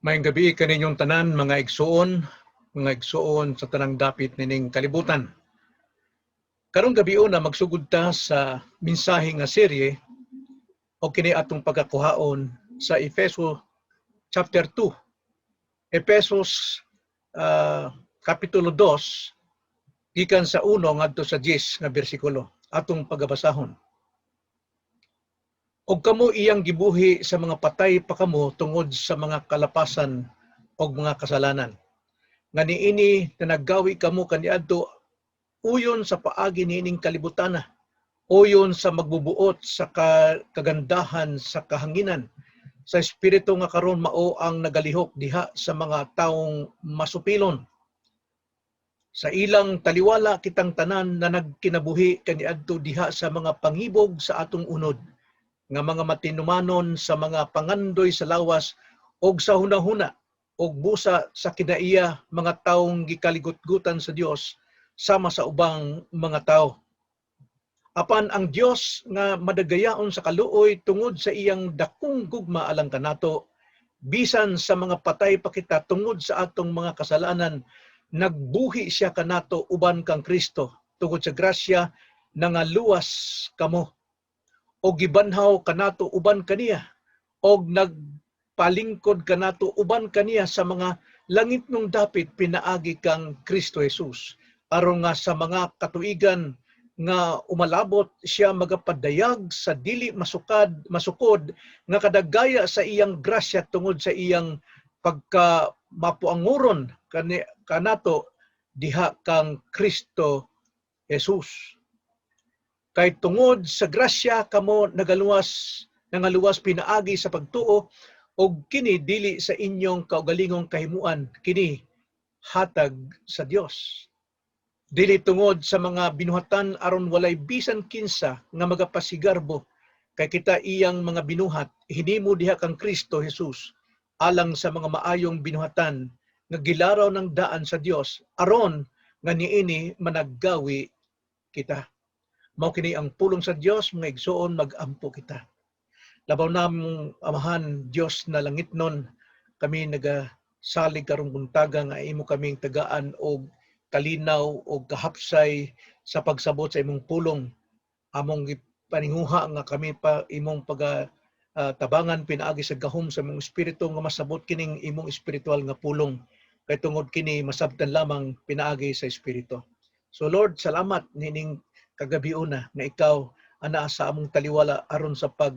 Maayong gabii kaninyong tanan, mga igsuon sa tanang dapit nining kalibutan. Karong gabiuna, magsugod ta sa mensahe nga serye o kini atong pagkakuhaon sa Efeso chapter 2. Efesos kapitulo 2 gikan sa 1 ngadto sa 10 nga bersikulo atong pagabasahon. "Og kamo iyang gibuhi sa mga patay pa kamo tungod sa mga kalapasan og mga kasalanan. Nga niini nanaggawi kamo kaniadto uyon sa paagi niining kalibutana, uyon sa magbubuot sa kagandahan sa kahanginan, sa espiritu nga karon mao ang nagalihok diha sa mga taong masupilon. Sa ilang taliwala kitang tanan na nagkinabuhi kaniadto diha sa mga pangibog sa atong unod, nga mga matinumanon sa mga pangandoy sa lawas og sa hunahuna og busa sa kinaiya, mga taong gikaligutgutan sa Dios sama sa ubang mga tao. Apan ang Dios nga madagayaon sa kaluoy, tungod sa iyang dakong gugma alang kanato, bisan sa mga patay pa kita tungod sa atong mga kasalanan, nagbuhi siya kanato uban kang Kristo. Tungod sa grasya nangaluwas kamo. Og gibanhaw kanato uban kaniya og nagpalingkod kanato uban kaniya sa mga langitnong dapit pinaagi kang Kristo Jesus, aron nga sa mga katuigan nga umalabot siya magapadayag sa dili masukod nga kadagaya sa iyang grasya tungod sa iyang pagka mapuanguron kani kanato diha kang Kristo Jesus. Kay tungod sa grasya kamo nagaluwas pinaagi sa pagtuo, ug kini dili sa inyong kaugalingong kahimuan, kini hatag sa Dios. Dili tungod sa mga binuhatan, aron walay bisan kinsa nga magapasigarbo. Kay kita iyang mga binuhat, hinimo diha kang Kristo Jesus alang sa mga maayong binuhatan nga gilaraw ng daan sa Dios, aron nga niini managgawi kita." Mao kini ang pulong sa Dios. Mga igsoon, mag-ampo kita. Labaw namong Amahan Dios na langitnon, kami nagasalig karong buntaga nga imo kaming tagaan og kalinaw og kahapsay sa pagsabot sa imong pulong. Among gipaninguha nga kami pa imong paga tabangan pinaagi sa gahom sa imong espiritu nga masabot kining imong espiritual nga pulong, kay tungod kini masabtan lamang pinaagi sa espiritu. So Lord, salamat nining kagabiuna nga ikaw anaa sa among taliwala aron sa pag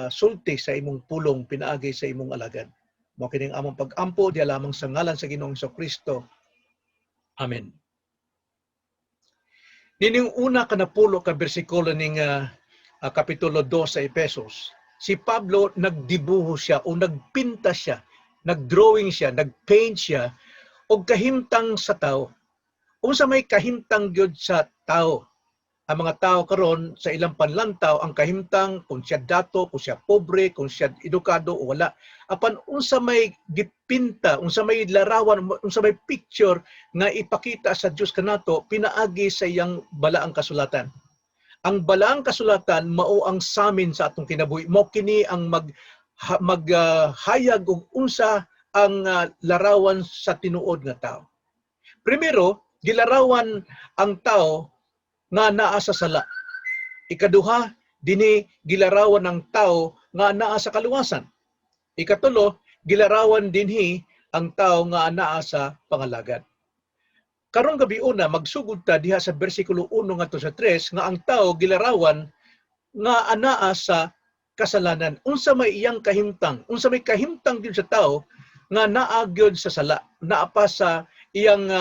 sulti sa imong pulong pinaagi sa imong alagad. Mao kining among pag-ampo diha lamang sa ngalan sa Ginoong Kristo. Amen. Nining una ka napulo ka bersikulo ning kapitulo 2 sa Efesos, si Pablo nagdibuho siya o nagpinta siya, nagdrawing siya, nagpaint siya og kahimtang sa tao. Unsa may kahimtang gyud sa tao? Ang mga tao karon, sa ilang panlantaw, ang kahimtang kung siya dato, kung siya pobre, kung siya edukado o wala. Apan unsa may gipinta, unsa may larawan, unsa may picture nga ipakita sa Dios kanato pinaagi sa iyang balaang kasulatan? Ang balaang kasulatan mao ang samin sa atong kinabuhi. Mao kini ang maghayag og unsa ang larawan sa tinuod nga tao. Primero, gilarawan ang tao nga naa sa sala. Ikaduha, dinhi gilarawan ang tao nga naa sa kaluwasan. Ikatulo, gilarawan dinhi ang tao nga anaa sa pangalagad. Karong gabiuna, magsugod ta diha sa bersikulo 1 ngadto sa 3 nga ang tao gilarawan nga anaa sa kasalanan. Unsa may iyang kahimtang? Unsa may kahimtang gyud sa tao nga naa gyud sa sala, naa pa sa iyang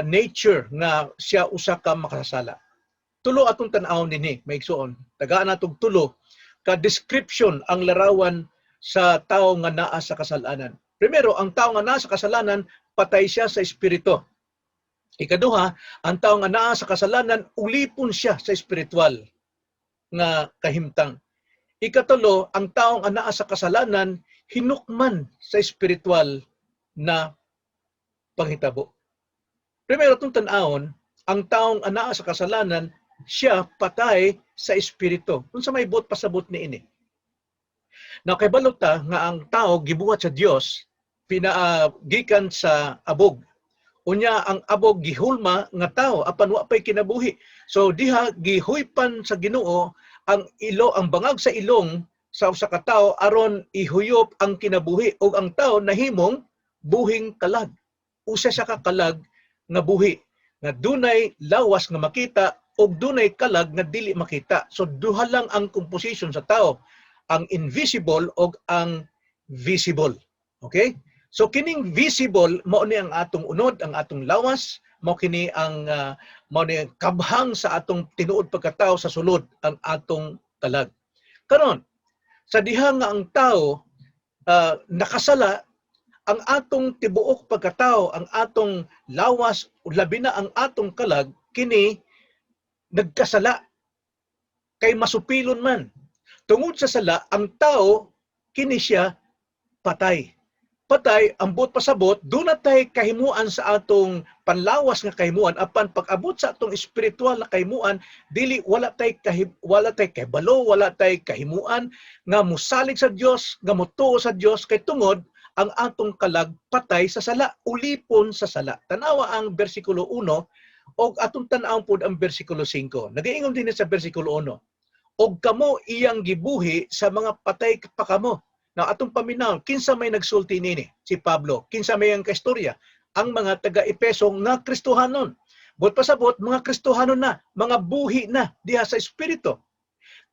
nature nga siya usa ka makasasala? Tulo atong tan-awon dinhi, mga igsoon. Tagaan natog tulo ka description ang larawan sa tao nga naa sa kasalanan. Primero, ang tao nga naa sa kasalanan, patay siya sa espiritu. Ikaduha, ang tao nga naa sa kasalanan, ulipon siya sa espiritual nga kahimtang. Ikatulo, ang taong anaa sa kasalanan, hinukman sa espiritual na panghitabo. Primero, itong tan-awon, ang taong anaa sa kasalanan, siya patay sa espiritu. Unsa may buot pasabot ni ini? Now kay ta nga ang tao gibuhat sa Dios pina gikan sa abog. Unya ang abog gihulma nga tao apan wa pay kinabuhi. So diha gihuypan sa Ginoo ang ilo ang bangag sa ilong sa usa ka tawo aron ihuyop ang kinabuhi ug ang tao nahimong buhing kalag. Usa siya ka kalag nga buhi nga dunay lawas nga makita ug dunay kalag nga dili makita. So duha lang ang composition sa tao, ang invisible ug ang visible. Okay? So kining visible mao ni ang atong unod, ang atong lawas, mao ni ang kabhang sa atong tinuod pagkatao sa sulod, ang atong kalag. Karon, sa diha nga ang tao nakasala, ang atong tibuok pagkatao, ang atong lawas, labi na ang atong kalag, kini nagkasala kay masupilon man. Tungod sa sala, ang tao kini siya patay. Patay, ang buot pasabot, duna tay kahimuan sa atong panlawas nga kahimuan apan pag-abot sa atong espiritual na kahimuan, dili wala tay kahibalo, wala tay kahimuan nga musalig sa Dios, nga mutuo sa Dios kay tungod ang atong kalag patay sa sala, ulipon sa sala. Tanawa ang bersikulo 1 og atong tan-awon pod ang bersikulo 5. Nagaingon din sa bersikulo 1. "Og kamo iyang gibuhi sa mga patay pa kamo." Now atong paminaw, kinsa may nagsulti nini? Si Pablo. Kinsa may ang kaistorya? Ang mga taga-Epeso nga Kristohanon. Buot pasabot, mga Kristohanon na, mga buhi na diha sa espiritu.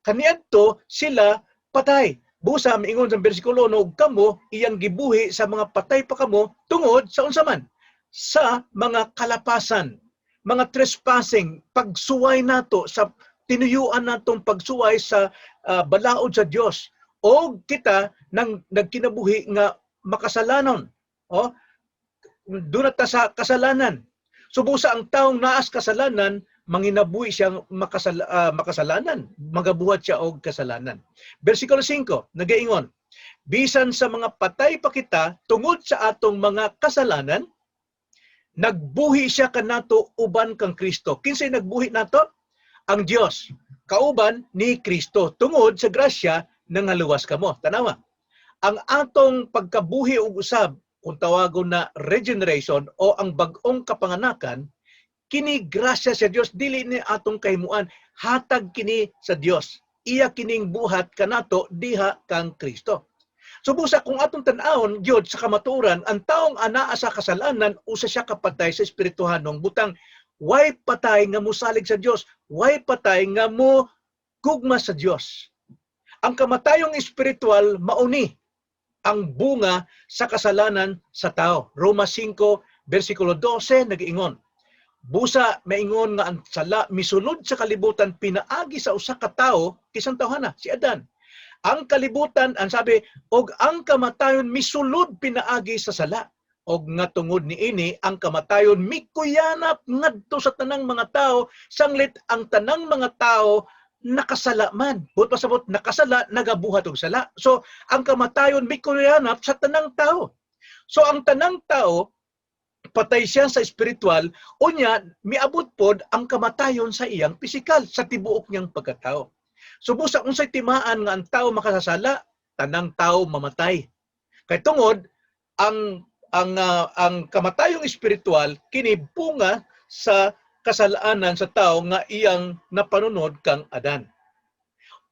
Kaniadto sila patay. Busa miingon sa bersikulo 1, "Og kamo iyang gibuhi sa mga patay pa kamo tungod sa unsa man? Sa mga kalapasan, mga trespassing, pagsuway nato sa tinuyuan natong pagsuway sa balaod sa Dios o kita nang nagkinabuhi nga makasalanon." O doon ta sa kasalanan. So busa ang taong naas kasalanan, manginabuhi siyang makasalanan, magabuhat siya og kasalanan. Bersikulo 5, nagaingon, "Bisan sa mga patay pa kita tungod sa atong mga kasalanan, nagbuhi siya kanato uban kang Kristo." Kinsay nagbuhi nato? Ang Dios. Kauban ni Kristo. Tungod sa grasya nangaluwas kamo. Tanawa. Ang atong pagkabuhi ug usab, kung tawagon na regeneration o ang bag-ong kapanganakan, kini grasya sa Dios, dili ni atong kahimuan, hatag kini sa Dios. Iya kining buhat kanato diha kang Kristo. So busa kung atong tan-awon gyud sa kamatuoran, ang taong anaa sa kasalanan usa siya kapatay sa espirituhanong butang, way patay nga musalig sa Dios, way patay nga mo gugma sa Dios. Ang kamatayong espiritual mauni ang bunga sa kasalanan sa tao. Roma 5 versikulo 12 nag-ingon. Busa maingon nga ang sala misulod sa kalibutan pinaagi sa usa ka tawo, kinsang tawhana? Si Adan. Ang kalibutan, ang sabi, og ang kamatayon misulod pinaagi sa sala. Og nga tungod niini ang kamatayon mikuyanap ngadto sa tanang mga tao sanglit ang tanang mga tao nakasala man. Buot pasabot, nakasala, nagabuhat og sala. So ang kamatayon mikuyanap sa tanang tao. So ang tanang tao patay siya sa espiritual, unya miabot pod ang kamatayon sa iyang pisikal, sa tibuok niyang pagkatao. So busa unsay timaan nga ang tao makasasala, tanang tao mamatay. Kay tungod ang kamatayong espiritual kini bunga sa kasalanan sa tao nga iyang napanunod kang Adan.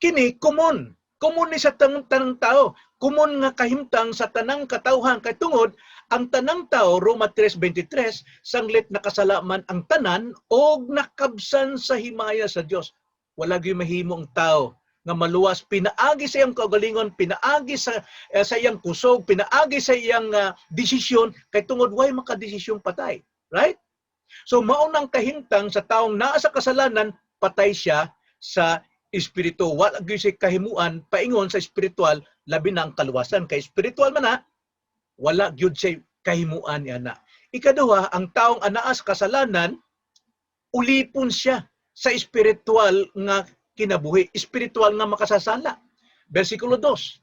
Kini common, common ni sa tanang tao, common nga kahimtang sa tanang katawhan kay tungod ang tanang tao, Roma 3:23, sanglit nakasala man ang tanan og nakabsan sa himaya sa Dios. Wala gyud mahimo ang tao nga maluwas pinaagi sa iyang kaugalingon, pinaagi sa iyang kusog, pinaagi sa iyang desisyon kay tungod way makadesisyon patay, right? So mao nang kahimtang sa taong naa sa kasalanan, patay siya sa espiritu. Wala gyud siya kahimuan paingon sa espiritual, labi na ang kaluwasan kay espiritual man na, wala gyud siya kahimuan niya na. Ikaduha, ang taong anaa sa kasalanan, ulipon siya sa espiritual nga kinabuhi, espiritual nga makasasala. Versikulo 2.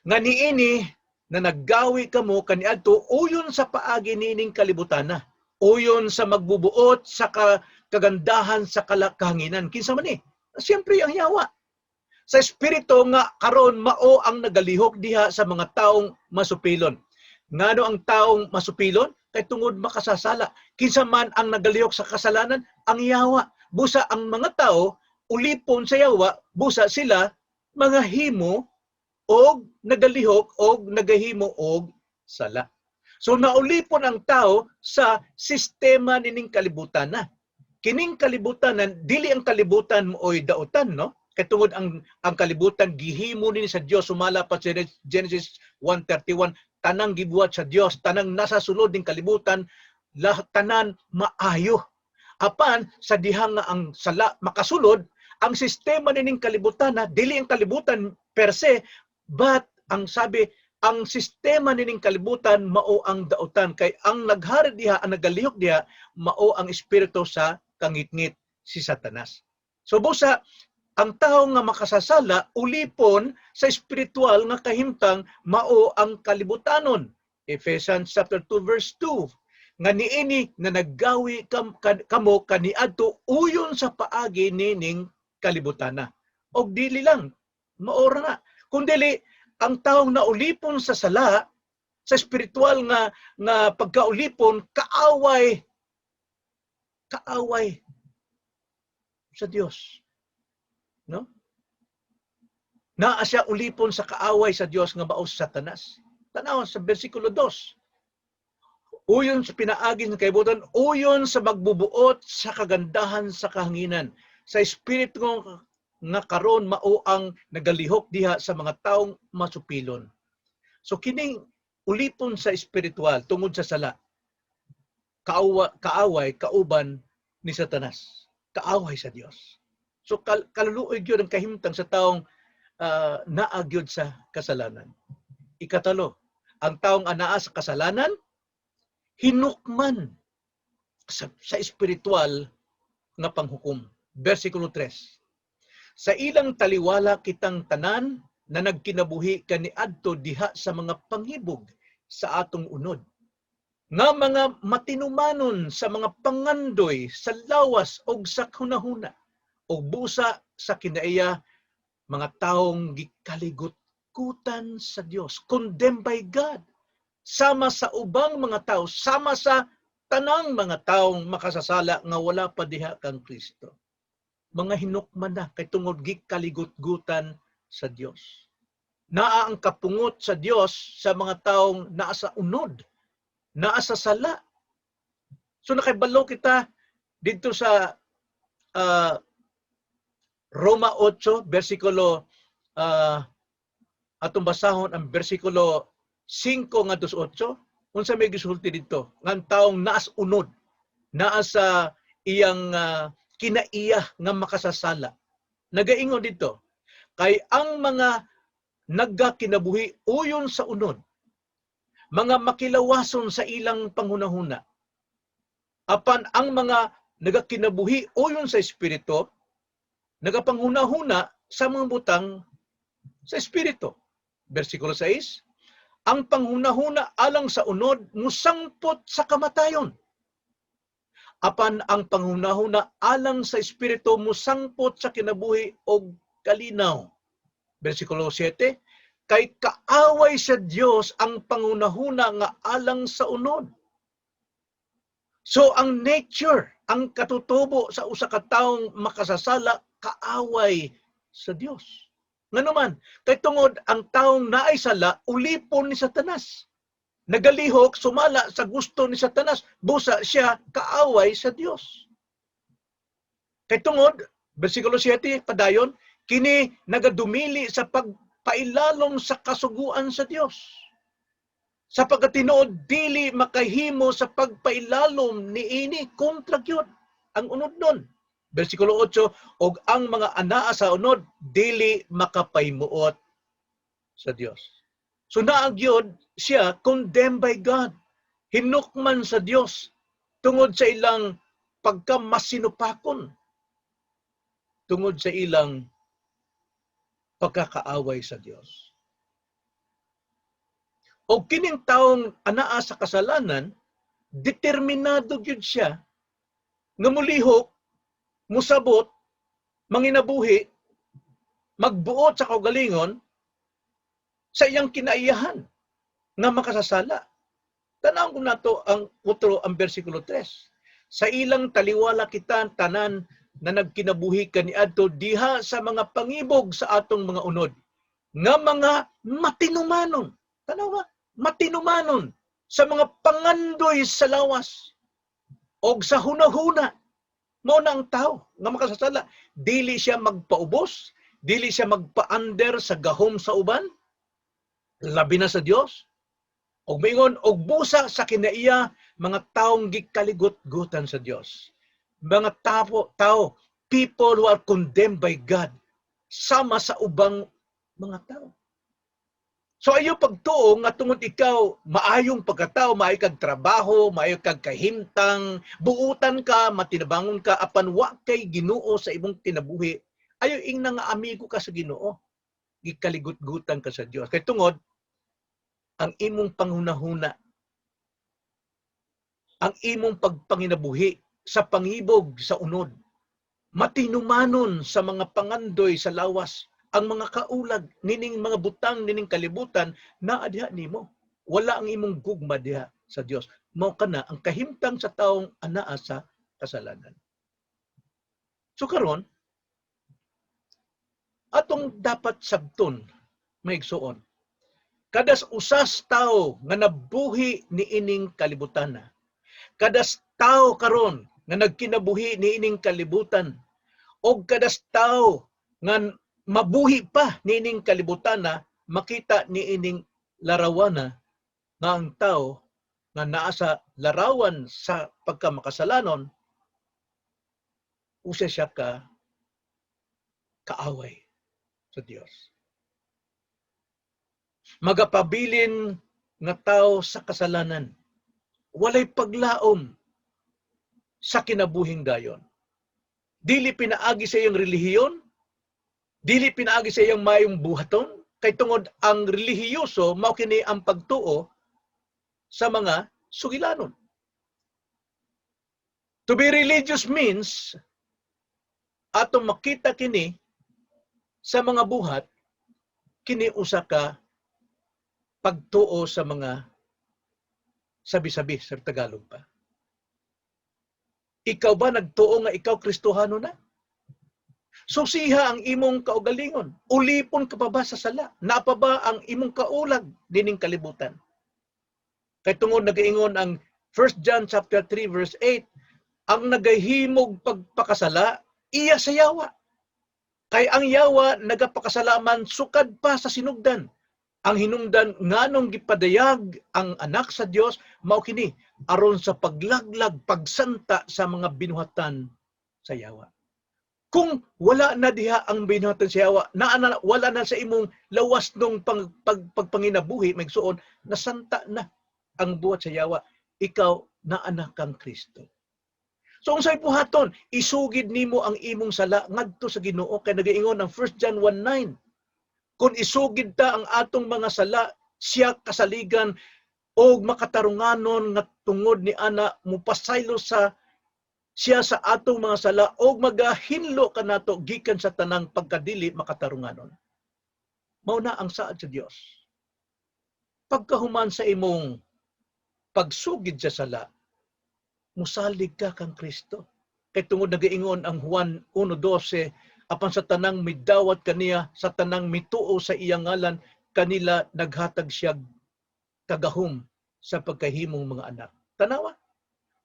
"Nga niini na naggawi kamo kaniadto uyon sa paagi niining kalibutan na, uyon sa magbubuot sa kagandahan sa kahanginan." Kinsa man ni? Siyempre ang yawa. Sa espiritu nga karon mao ang nagalihok diha sa mga taong masupilon. Ngano ang taong masupilon? Kay tungod makasasala. Kinsa man ang nagalihok sa kasalanan? Ang yawa. Busa ang mga tao ulipon sa yawa, busa sila mga himo og nagalihok og nagahimo og sala. So naulipon ang tao sa sistema nining kalibutan na. Kining kalibutan na, dili ang kalibutan mooy dautan, no? Kay tungod ang kalibutan gihimo ni sa Dios sumala pa sa Genesis 1:31, tanang gibuhat sa Dios, tanang nasa sulod ning kalibutan, lahat tanan maayo. Apan sa diha nga ang sala makasulod, ang sistema nining kalibutan na, dili ang kalibutan per se, but ang sabi, ang sistema nining kalibutan mao ang dautan kay ang naghari diha, ang nagalihok diha, mao ang espiritu sa kangitngit, si Satanas. So busa ang tao nga makasasala ulipon sa espiritual nga kahimtang, mao ang kalibutanon. Ephesians chapter 2 verse 2, nga niini na naggawi kamo kaniadto uyon sa paagi nining kalibutana. Og dili lang maora na, kundili ang taong naulipon sa sala, sa espiritual nga pagkaulipon, kaaway kaaway sa Dios, no? Naa siya ulipon sa kaaway sa Dios nga mao si Satanas. Tanaw sa bersikulo 2. Uyon sa pinaagi ng kalibutan, uyon sa magbubuot sa kagandahan sa kahanginan, sa espiritu nga karon mao ang nagalihok diha sa mga taong masupilon. So kining ulipon sa espiritual tungod sa sala, kaaway, kauban ni Satanas, kaaway sa Dios. So kaluluoy gyud ang kahimtang sa taong naa gyud sa kasalanan. Ikatlo, ang taong anaa sa kasalanan hinukman sa espiritual nga panghukom. Versikulo 3. Sa ilang taliwala kitang tanan na nagkinabuhi kaniadto diha sa mga panghibog sa atong unod, nga mga matinumanon sa mga pangandoy sa lawas og sa hunahuna, og busa sa kinaiya mga taong gikaligutkutan sa Dios, condemned by God, sama sa ubang mga tao, sama sa tanang mga taong makasasala nga wala pa diha kang Kristo. Mga hinukman na kay tungod gikaligutgutan sa Dios. Naa ang kapungot sa Dios sa mga taong naa sa unod, naa sa sala. So nakibalo kita dito sa Roma 8 bersikulo, atong basahon ang bersikulo 5 ngadto sa 8. Unsa may gisulti didto nga ang taong naas unod, naa sa iyang kinaiya nga makasasala? Nagaingon didto, "Kay ang mga nagakinabuhi uyon sa unod, mga makilawason sa ilang panghunahuna. Apan ang mga nagakinabuhi uyon sa espiritu, nagapanghunahuna sa mga butang sa espiritu." Versikulo 6, "Ang panghunahuna alang sa unod musangpot sa kamatayon. Apan ang panghunahuna alang sa espiritu musangpot sa kinabuhi og kalinaw." Versikulo 7, "Kay kaaway sa Dios ang panghunahuna nga alang sa unod." So ang nature, ang katutubo sa usa ka taong makasasala, kaaway sa Dios. Ngano man, kay tungod ang taong naay sala ulipon ni Satanas. Nagalihok sumala sa gusto ni Satanas, busa siya kaaway sa Dios. Kay tungod, versikulo 7 padayon, "kini nagadumili sa pagpailalom sa kasuguan sa Dios, sapagkat tinuod dili makahimo sa pagpailalom niini." Kontra gyud ang unod nun. Versikulo 8, "Og ang mga anaa sa unod dili makapahimuot sa Dios." So naa gyud siya condemned by God. Hinukman sa Dios tungod sa ilang pagkamasinupakon, tungod sa ilang pagkakaaway sa Dios. O kining taong anaa sa kasalanan, determinado gyud siya nga mulihok, musabot, manginabuhi Magbuot sa kaugalingon sa iyang kinaiyahan nga makasasala. Tan-awon ko nato ang utro, ang versikulo 3. Sa ilang taliwala kita tanan na nagkinabuhi kaniadto diha sa mga pangibog sa atong mga unod nga mga matinumanon. Tanawa, matinumanon sa mga pangandoy sa lawas og sa hunahuna. Mao na ang tao nga makasasala. Dili siya magpaubos, dili siya magpa-under sa gahom sa uban, labi na sa Dios. Og mingon og busa sa kinaiya, mga taong gikaligot-gutan sa Dios. Mga tao, people who are condemned by God sama sa ubang mga tao. So ayo pagtuo nga tungod ikaw maayong pagkatao, maayo kag trabaho, maayo kag kahimtang, buutan ka, matinabangon ka, apan wa kay Ginoo sa imong kinabuhi, ayo ingna nga amigo ka sa Ginoo. Gikaligut-gutan ka sa Dios. Kay tungod ang imong panghunahuna, ang imong pagpanginabuhi sa pangibog sa unod, matinumanon sa mga pangandoy sa lawas, ang mga kaulag nining mga butang nining kalibutan naa diha nimo. Wala ang imong gugma diha sa Dios. Mao kana ang kahimtang sa taong anaa sa kasalanan. So karon, atong dapat sabton, mga igsuon, kadas usas tao nga nabuhi niining kalibutan na, kadas tao karon nga nagkinabuhi niining kalibutan, og kadas tao nga mabuhi pa niining kalibutan na, makita niining larawana nga ang tao nga naa sa larawan sa pagkamakasalanon, usa siya ka kaaway sa Dios. Magapabilin nga tao sa kasalanan. Walay paglaom sa kinabuhing dayon. Dili pinaagi sa iyang relihiyon, dili pinaagi sa iyang mayong buhaton, kay tungod ang relihiyoso mao kini ang pagtuo sa mga sugilanon. To be religious means atong makita kini sa mga buhat, kini usa ka pagtuo sa mga sabi-sabi sa Tagalog pa. Ikaw ba nagtuo nga ikaw Kristohano na? Susiha ang imong kaugalingon. Ulipon ka pa ba sa sala? Naa pa ba ang imong kaulag dining kalibutan? Kay tungod nagaingon ang 1 John chapter 3 verse 8, ang nagahimog pagpakasala iya sa yawa. Kay ang yawa nagapakasalaman sukad pa sa sinugdan. Ang hinungdan nganong gipadayag ang anak sa Dios mao kini aron sa paglaglag, pagsanta sa mga binuhatan sa yawa. Kung wala na diha ang binuhatan sa yawa, na wala na sa imong lawas nung pagpanginabuhi, mga igsuon, nasanta na ang buhat sa yawa. Ikaw naa na kang Kristo. So unsay buhaton, isugid nimo ang imong sala ngadto sa Ginoo kay nagaingon ang 1 John 1:9. Kung isugid ta ang atong mga sala, siya kasaligan og makatarunganon nga tungod ni ana mupasaylo sa siya sa atong mga sala og magahinlo kanato gikan sa tanang pagkadili makatarunganon. Mao na ang saad sa Dios. Pagkahuman sa imong pagsugid sa sala, musalig ka kang Kristo. Kay tungod nagaingon ang Juan 1:12, apan sa tanang midawat kaniya, sa tanang mituo sa iyang ngalan, kanila naghatag siya kagahom sa pagkahimong mga anak. Tanawa,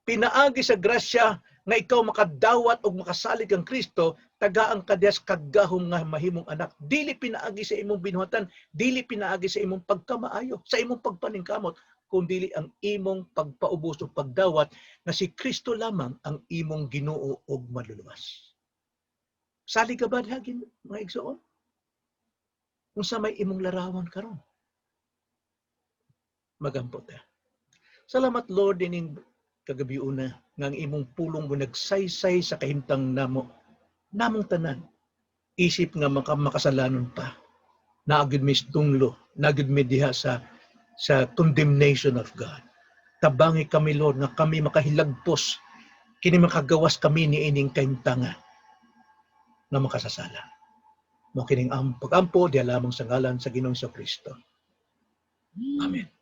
pinaagi sa grasya nga ikaw makadawat og makasalig kang Kristo, tagaan ka diha sa kagahom nga mahimong anak. Dili pinaagi sa imong binuhatan, dili pinaagi sa imong pagkamaayo, sa imong pagpaningkamot, kundili ang imong pagpaubos o pagdawat nga si Kristo lamang ang imong Ginoo ug Manluluwas. Salig ka ba diha, mga igsoon? Unsa may imong larawan karon? Magampo ta. Salamat, Lord, ining kagabiuna nga ang imong pulong mo nagsaysay sa kahimtang namo namong tanan isip nga makasalanon pa, naa gyud mi tunglo, naa gyud mi diha sa condemnation of God. Tabangi kami, Lord, nga kami makahilagpos kini, makagawas kami ni ining kahimtanga nga makasasala. Mao kining ang pagampo diha lamang sa ngalan sa Ginoong Kristo. Amen.